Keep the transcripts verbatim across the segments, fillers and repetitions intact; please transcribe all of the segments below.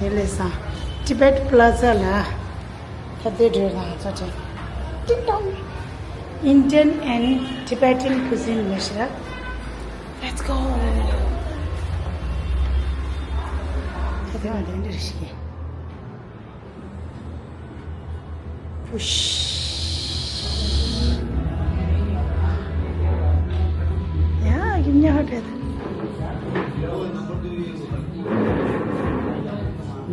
དེ་ལས་སང་Tibet Plaza ལ་ཐབས་དེ་བགྲོད་དང་ཚོ་ཆེ། ཏིང་ཏོང་། Indian and Tibetan cuisine ལ་ཤི་ར། Let's go. ད་དེ་བ་དེ་འདྲ་ཞིག་གི། Push. Yeah, give me a heart rate.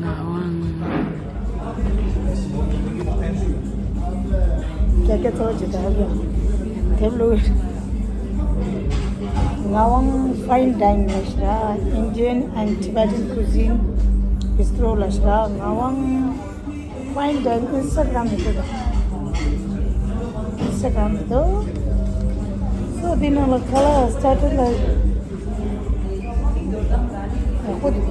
ངག་དབང་། རྒྱ་རྒྱ་གཙོ་བོ་ཇི་ལྟར་ཡང་དེབ་ལུགས། ངག་དབང་Fine Dine ལ་ཤི་ར། Indian and Tibetan cuisine bistro ལ་ཤི་ར། ངག་དབང་Fine Dine Instagram མི་འདུག་ད། Instagram མི་འདུག So འདི་ནང་ལ་ཁ་ལག་starter ལ་ཡག་པོ་འདུག་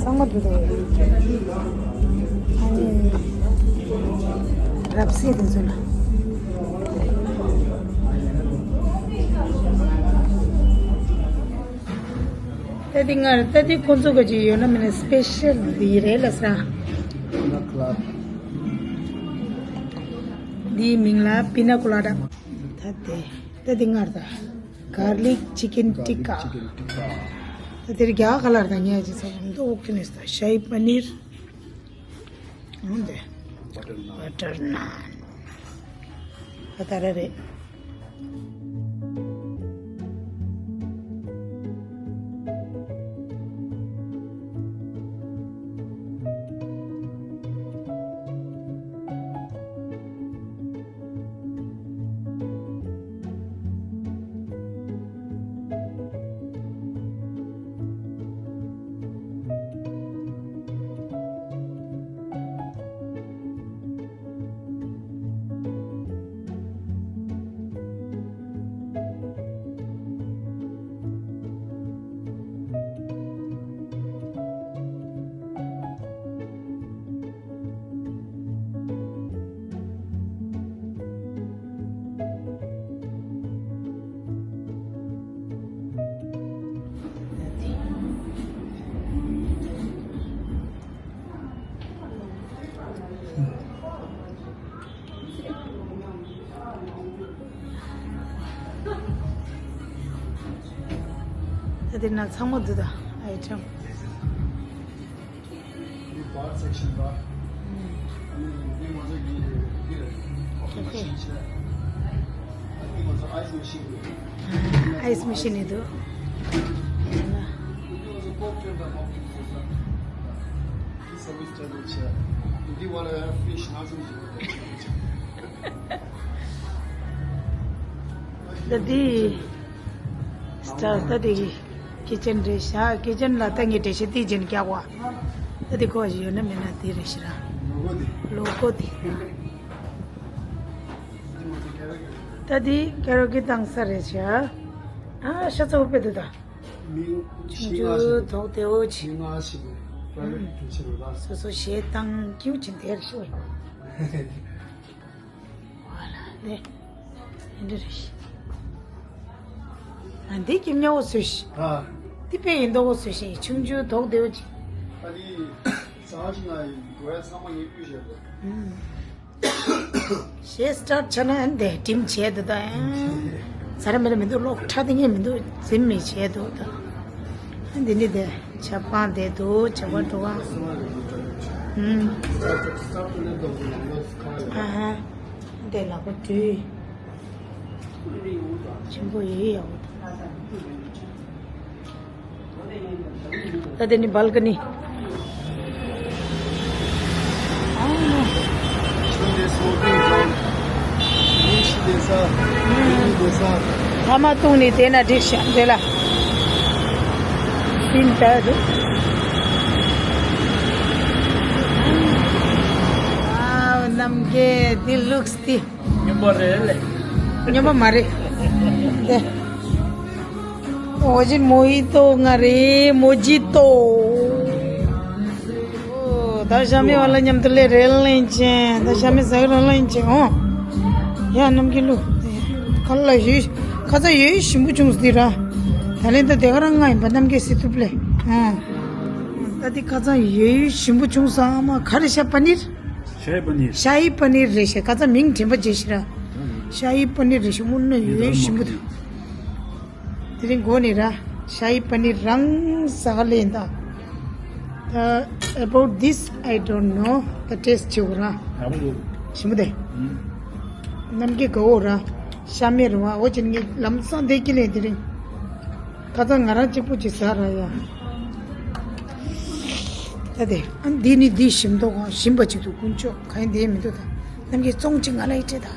ཚང་མ་འདུག་ད། ཨ་ནི་རབ་གསལ་དེ་ཚོ་ལ། ད་འདི་སྔར་ད་འདི་ཁོང་ཚོ་ག་ཅིག་ཡོད་ན་མིན་ན་སི་པེ་ཤལ་འདི་རེད་ལ་ས། འདིའི་མིང་ལ་པི་ན་ཀོ་ལ་ཌ། ད་དེ་ད་འདི་སྔར་ད་གར་ལིག་ཅི་ཀེན་ཊི་ཀ། ད་དེ་རིགས་རྒྱ་གར་ལ་ད་ངས་ཅི་ཚོ་འདི་འོག་ཁྱོད་ནས་ད་ཤ་ཧི་པ་ནིར། འོན་ཏེ། བ་ཊར་ནཱན། བ་ཊར་ནཱན། ད་ད་ར་རེད། ད་དེ་ན་ཚང་མ་འདུག་ད་ཨའི་ཊེམ། འདི་བར་སེག་ཤན་ར། ཨ་ནི་འདི་ང་ཚོ་གི་འདི་རེད། ཁོ་ཕི་མ་ཤིན་བྱས། ཨ་ནི་ང་ཚོ་ཨའིས་མ་ཤིན་རེད། ཨའིས་མ་ཤིན་ནི་འདུག་འདི་ང་ཚོ་ཀོག་ཊེལ་དང་མོག་ཊེལ་བཟོ་ས། འདི་སར་ཝིས་ཊེ་བལ་བྱས། འདི་བ་ལ་ཡང་ཕི་ཤི་ང་ཚོ་བཟོ་ས། ད་འདི། སི་ཊལ་ད་དེ་གི་ཀི་ཅན་རེད་ཤག་ཀི་ཅན་ལ་ད་ངས་འགྲེལ་བཤད་དེ་བྱས་ནས་རྒྱག་པ། ད་དེ་གོ་ཡོད་ན་མེད་ན་དེ་རེད་ཤག་ལོ་གོ་དེ། ད་དེ་ཀ་ར་ཨོ་ཀེ་བཏང་ས་རེད་ཤག་ཨ་ཤ་ཚ་བོ་དཔེ་འདུག་ད། མི་ཆུང་ཆུང་དོག་དེ་འོ་ཆེ། མི་ང་ཞིག་པ་ར་ཊི་ཝེཊ་བྱེད་རོགས་ལ། སོ་སོ་གཞས་བཏང་སྐྱིད་ཆེན་དེར་ཤོད། ཨ་ལ་ལེ། ཡིན་འདྲ་རེད་ཤི། ཨ་འདི་ཀྱི་མཉམ་པོ་བཟོས་ཤི། ཨ། འདི་དཔེ་ཡིན་མདོག་པོ་བཟོས་ཤི་ཆུང་ཆུང་དོག་བདེ་བོ་ཅིག་ཨ་ནི། ཟ་ཞིག་ང་ཡིན་གོ་ཡ་ཚང་མ་ངས་ཕུད་བཞག་གོ། ཨུམ། གཞས་སི་ཊར་ཊི་བྱས་ན་ཨ་འདི་ཌིམ་བྱས་འདུག་ད་ཡང་། ཟ་ར་མེད་ན་མི་འདུག་གློག་ཁྲ་དེ་ངས་མི་འདུག་འཛིན་མི་བྱས་འདུག་ད། ཨ་འདི་ནི་དེ། ཆབ་སྤང་དེ་འདུག་ཆབ་སྤང་འགྲོ་བ། ཨུམ། ཨ་ཧ། དེ་ལག་པ་དུས། ཆེན་པོ་ཡིན་ཡང་། ད་དེ་ནི་བལ་ཀ་ནི། ཆུ་འདི་སོ་ཏིང་ཀྲང་། མི་ཤི་བསྡད་ས། མི་ཤི་བསྡད་ས། ཐ་མག་བཏུང་ནས་དེ་ན་འགྲིག་ཤག་དེ་ལ། ཤིན་ཏུ་འདུག་ཨའོ། རྣམ་རྒྱལ་འདི་ལུགས་འདི། སྨྱོན་པ་རེད་ལེ། སྨྱོན་པ་མ་རེད། དེ། ཨོ་ཇིན་མོ་ཧི་ཏོ་ང་རེད། མོ་ཇི་ཏོ། ཨོ། ད་ཤ་མེད་བ་ལ་མཉམ་དུ་ལས་རེད་ལེན་ཅན། ད་ཤ་མེད་ཟ་གི་རང་ལེན་ཅན། ཨོ། ཡ་རྣམ་རྒྱལ་ལུ། ཁ་ལ་ཞུ། ཁ་ཚ་ཡོད་ཞིམ་པོ་བྱུང་སྟེ་ར། ད་ལན་ད་དེ་ག་རང་ང་ཡིན་པ་རྣམ་རྒྱལ་སི་ཐུབ་ལེ། ཨོ། ད་དེ་ཁ་ཚ་ཡོད་ཞིམ་པོ་བྱུང་ས་མ་ག་རེ་ཤ་པ་ནིར། ཤ་ཡི་པ་ནིར། ཤ་ཡི་པ་ནིར་རེད་ཤག་ཁ་ཚ་མིང་དྲན་པ་བརྗེད་ཤི་ར། ཤ་ཡི་པ་ནིར་རེད་ཤག་དངོས་གནས་ཡོད་ཞིམ་པོ་འདུག་དེ་རིང་འགོ་ནས་ར། ཤ་ཡི་པ་ནིར་རང་ཟ་ག་ལེན་ད། ད། About this I don't know. ད་ཊེ་སི་ཊི་བྱེད་དགོས་ར། ཞིམ་པོ་དེ། རྣམ་རྒྱལ་དགའ་བོ་ར། ཤ་མེད་ར་བ། འོ་ཅན་ངས་ལམ་སང་དེ་ཀི་ལེན་དེ་རིང་། ཁ་ཚ་ང་རང་གཅིག་པོ་ཅིག་ཟ་ར་ཡ། ད་དེ། ཨ་འདི་ནི་འདི་ཞིམ་མདོག་གང་ཞིམ་པ་ཅིག་འདུག་དཀོན་མཆོག་གང་ཡིན་དེ་མི་འདུག་ད་རྣམ་རྒྱལ་བཙོང་ཅིག་ང་ལ་ཡི་སྤྲད་ད།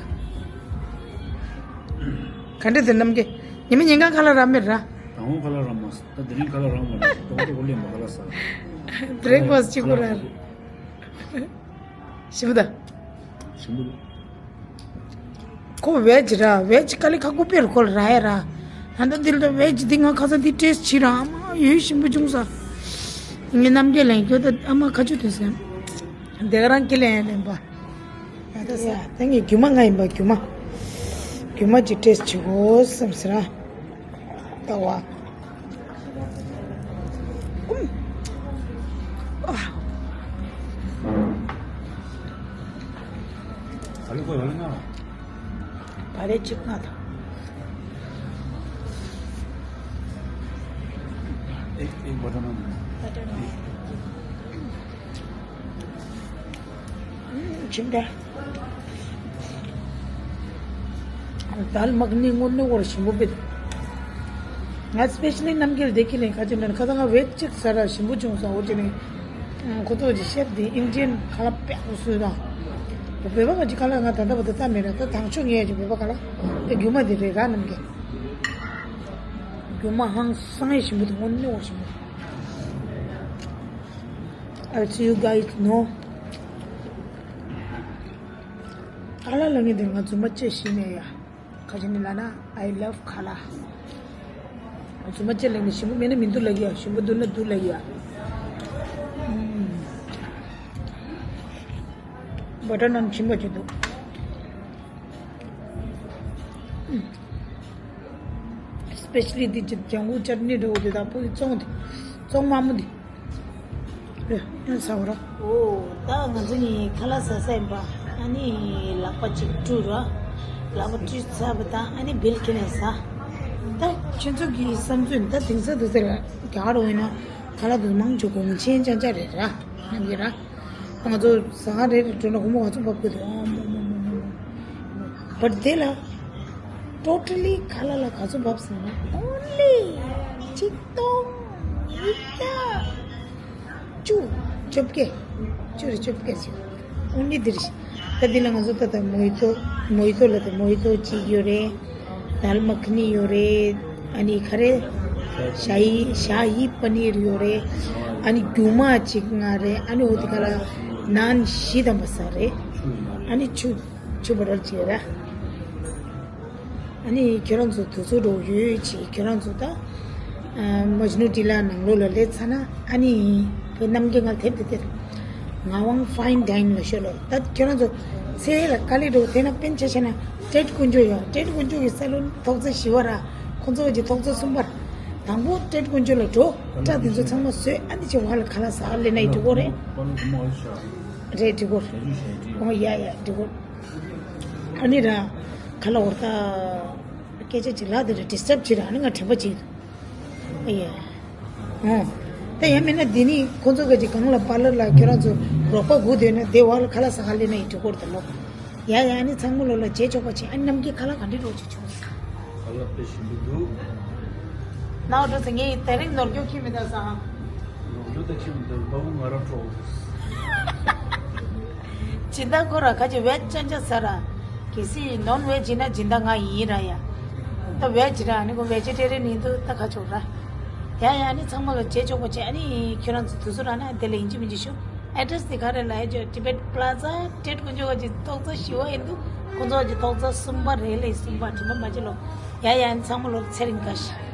ག་འདྲ་དེ་རྣམ་རྒྱལ། ཉི་མ་ཉིན་གང་ཁ་ལག་རག་མེད་ར། དང་པོ་ཁ་ལག་རག་མ་སོང་། ད་དེ་རིང་ཁ་ལག་རག་མ་རེད། ཏོག་ཏོག་གོ་ལེ་མ་ཁ་ལག་ཟ། བྷི་རེག་ཕ་སི་ཊི་གཅིག་པོ་ར། ཞིམ་པོ་ད། ཞིམ་པོ་འདུག་ཁོ་ཝེ་ཇི་ར། ཝེ་ཇི་དཀའ་ལས་ཁག་པོ་དཔེ་རུ་ཁོ་ལ་ར་ཡ་ར། ད་ལྟ་འདིར་ད་ཝེ་ཇི་འདི་ང་ཁ་ཚ་འདི་ཊེ་སི་ཊི་བྱེད་ར། ཨ་མ་ཡོད་ཞིམ་པོ་བྱུང་ས། ངའི་རྣམ་རྒྱལ་ལན་ཁྱོད་ད་ཨ་མ་ཁ་ཆུ་དུས་སེམས། དེ་ག་རང་ཀི་ལེན་ལེན་པ། ཡ་ད་ས་ད་ངའི་རྒྱུ་མ་ང་ཡིན་པ་རྒྱུ་མ། རྒྱུ་མ་ཅིག་ཊེ་སི་ཊི་བྱེད་དགོས་བསམ་ཟེར་ར། ལྟ་བ། ཨ། ཨ་ལུ་ཁོ་ཡོང་ལ་ང་། བ་རེ་གཅིག་ང་དང་། ཨེ་ཨེ་བ་ད་ན། བ་ད་ན། ཁྱིམ་པ། དཱལ་མ་ཁ་ནི་དངོས་གནས་ཞིམ་པོ་བེད། ང་སི་པེ་ཤ་ལི་རྣམ་རྒྱལ་བདེ་སྐྱིད་ལེན་ཁ་ཅིག་འདྲ་ཁ་ད་ང་ཝེད་ཅིག་ཟ་ར་ཞིམ་པོ་བྱུང་ས་འོ་ཅི་ནི། ཁོ་ཚོ་གི་ཤེབ་དེ་ཨིན་ཌི་ཡན་ཁ་ལག་དཔེ་ཡག་པོ་བཟོས་དང་། བོད་པ་ག་ཅིག་ཁ་ལག་ང་ད་ལྟ་བར་དུ་བལྟ་མེད་ར། ད་དང་ཆོས་ངས་ཀྱི་བོད་པ་ཁ་ལག་དེ་རྒྱུ་མ་དེ་རེད་ར་རྣམ་རྒྱལ། རྒྱུ་མ་ཧང་སང་ཡེ་ཞིམ་པོ་དང་དངོས་གནས་ཞིམ་པོ། As you guys know, ཁ་ལག་ལ་ངས་དེ་ང་རྫུན་མ་ཅེས་ཤེས་མེད་ཡ། ཁ་ཅིག་ནི་ལ་ན་I love ཁ་ལག་རྫུན་མ་ཅེས་ལ་ངས་ཞིམ་པོ་མེད་ན་མི་འདུག་ལ་ཡ། ཞིམ་པོ་འདུག་ན་འདུག་ལ་ཡ། བ་ད་ནན་ཞིམ་པོ་ཅིག་འདུག་སི་པེ་ཤ་ལི་དེ་ཅིག་ལྗང་གུ་ཅར་ནི་འདྲ་བོ་དེ་དང་པོ་གི་བཙོང་དེ་བཙོང་དམར་མོ་དེ། ཨེ་ཡང་ཟ་བ་ར། ཨོ། ད་ང་ཚོ་གཉིས་ཁ་ལག་ཟ་ས་ཡིན་པ། ཨ་ནི་ལག་པ་གཅིག་བཀྲུས་ར། ལག་པ་བཀྲུས་ཚར་བ་དང་ཨ་ནི་བིལ་ཁྱེར་ནས་ཟ། ད་ཁྱེད་ཚོ་གི་བསམ་ཚུལ་ད་དེང་སང་དུས་ཚོད་ལ་རྒྱ་གར་འོ་ཡིན་ན་ཁ་ལག་དུ་མང་ཆུ་གོང་ཆེན་ཅང་ཅང་རེད་ར། ནམ་གྱི་ར། ང་ཚོ་ཟ་ཁང་རེ་རེ་འགྲོ་ན་སྒོར་མོ་ག་ཚོད་འབབ་དགོས་འདུག་ཨ་མོ་མོ་མོ་མོ་མོ། བར་དེ་ལ་ཊོ་ཊལ་ལི་ཁ་ལག་ལ་ག་ཚོད་འབབ་ཟེར་ན་ཨོན་ལི་ཆིག་སྟོང་ཉིས་བརྒྱ་བཅུ་བཅོ་བརྒྱད། བཅུ་རེ་བཅོ་བརྒྱད་ཅིག་ཨོན་ལི་འདིར་ད་འདི་ལ་ང་ཚོ་ད་ལྟ་མོ་ཧི་ཏོ་མོ་ཧི་ཏོ་ལ་ད་མོ་ཧི་ཏོ་ཅིག་ཡོད་རེད། དཱལ་མ་ཁ་ནི་ཡོད་རེད། ཨ་ནི་ག་རེ། ཤ་ཡི་ཤ་ཡི་པ་ནིར་ཡོད་རེད། ཨ་ནི་རྒྱུ་མ་གཅིག་ང་རེད། ཨ་ནི་འོ་དེ་ག་ལ་ནཱན་བཞི་དང་པ་ཟ་རེད། ཨ་ནི་ཆུ་ཆུ་བ་རལ་གཅིག་ར། ཨ་ནི་ཁྱེད་རང་ཚོ་དུས་ཚོད་འགྲོ་ཡོད་ཅིག་ཁྱེད་རང་ཚོ་ད། མཇ་ནུ་ཊི་ལ་ནང་ལོགས་ལ་སླེབས་ཚར་ན་ཨ་ནི་བོད་རྣམ་རྒྱལ་ང་དེབ་དེ་དེར། ངག་དབང་ཕའིན་ཌའིན་ལ་ཤོད་ལོ། ད་ཁྱེད་རང་ཚོ་ཚེ་ལ་དཀའ་ལས་འགྲོ་དེ་ན་པན་ཆ་ཆ་ན་ཏྲེད་དཀོན་མཆོག་ཡོད། ཏྲེད་དཀོན་མཆོག་གི་ས་ལོན་ཐོག་ཚད་བཞི་བ་ར་ཁོང་ཚོ་གི་ཐོག་ཚད་གསུམ་པར། དང་པོ་ཏྲེད་དཀོན་མཆོག་ལ་འགྲོ། སྐྲ་དེ་ཚོ་ཚང་མ་བཟོས་ཨ་ནི་ཅི་བ་ལ་ཁ་ལག་ཟ་ལེ་ན་ཡི་འགྲིག་གོ་རེད། རེད་འགྲིག་གོ། ཨོ་ཡ་ཡ་འགྲིག་གོ། ཨ་ནི་ར་ཁ་ལག་འོར་ད་སྐད་ཆ་ཅིག་ལ་དེ་ར་ཌི་སི་ཊབ་བྱེད་ར་ཨ་ནི་ང་དྲན་པ་བྱེད་འདུག་ཨེ་ཡ། ཨོ། ད་ཡང་མིན་ན་འདི་ནི་ཁོ་ཚོ་ག་ཅིག་གང་ལ་པཱ་ལར་ལ་ཁྱོད་རང་ཚོ་རོགས་པ་སྒུག་སྡོད་ན་དེ་བ་ལ་ཁ་ལག་ཟ་ག་ལེ་ན་ཡི་འགྲོ་སྐོར་དུ་ལོ། ཡ་ཡ་ནི་ཚང་མ་ལོ་ལ་བྱེད་ཆོག་པ་བྱེད་ཨ་ནམ་གྱི་ཁ་ལག་ག་འདྲི་རོགས་བྱེད་ཆོག་ཁ་ལག་དཔེ་ཞིམ་པོ་འདུག་ནའོ་འགྲོ་ཚེ་ངས་དེ་རིང་ནོར་འཁྱོག་ཁྱི་མི་ད་ས། ནོར་འཁྱོག་ད་ཁྱི་མི་ད་ལོ་ང་རང་འཕྲོག་སྦྱིན་བདག་ཁོ་ར་ཁ་ཅིག་ཝེད་ཅན་ཅ་ཟ་ར། གལ་སྲིད་ནོན་ཝེད་ཡིན་ན་སྦྱིན་བདག་ང་ཡིན་ར་ཡ། ད་བེ་ཇི་ར་ནི་ཁོ་བེ་ཇི་ཊེ་རི་ཡན་ཡིན་འདུག་ད་ཁ་ཕྱོགས་ར། ཡ་ཡ་ནི་ཚང་མ་ལོ་རྗེས་ཆོག་པ་བྱས། ཨ་ནི་ཁྱོད་རང་ཚོ་དུས་ཚོད་རག་ན་དེ་ལ་ཡིན་གཅིག་མིན་གཅིག་ཞུ། ཨེ་ཌི་རེ་སི་དེ་ག་རེ་ལབ་ཡ་ཅོ། Tibet Plaza ཊེ་ཊི་ཁོང་ཚོ་ག་ཅིག་ཏོག་ཙམ་ཞི་བ་ཡིན་འདུག་ཁོང་ཚོ་ག་ཅིག་ཏོག་ཙམ་གསུམ་པ་རེད་ལེ། གསུམ་པ་དྲི་མ་མ་བྱེད་ལོ། ཡ་ཡ་ནི་ཚང་མ་ལོ་ཚེ་རིང་དགའ་ཤིག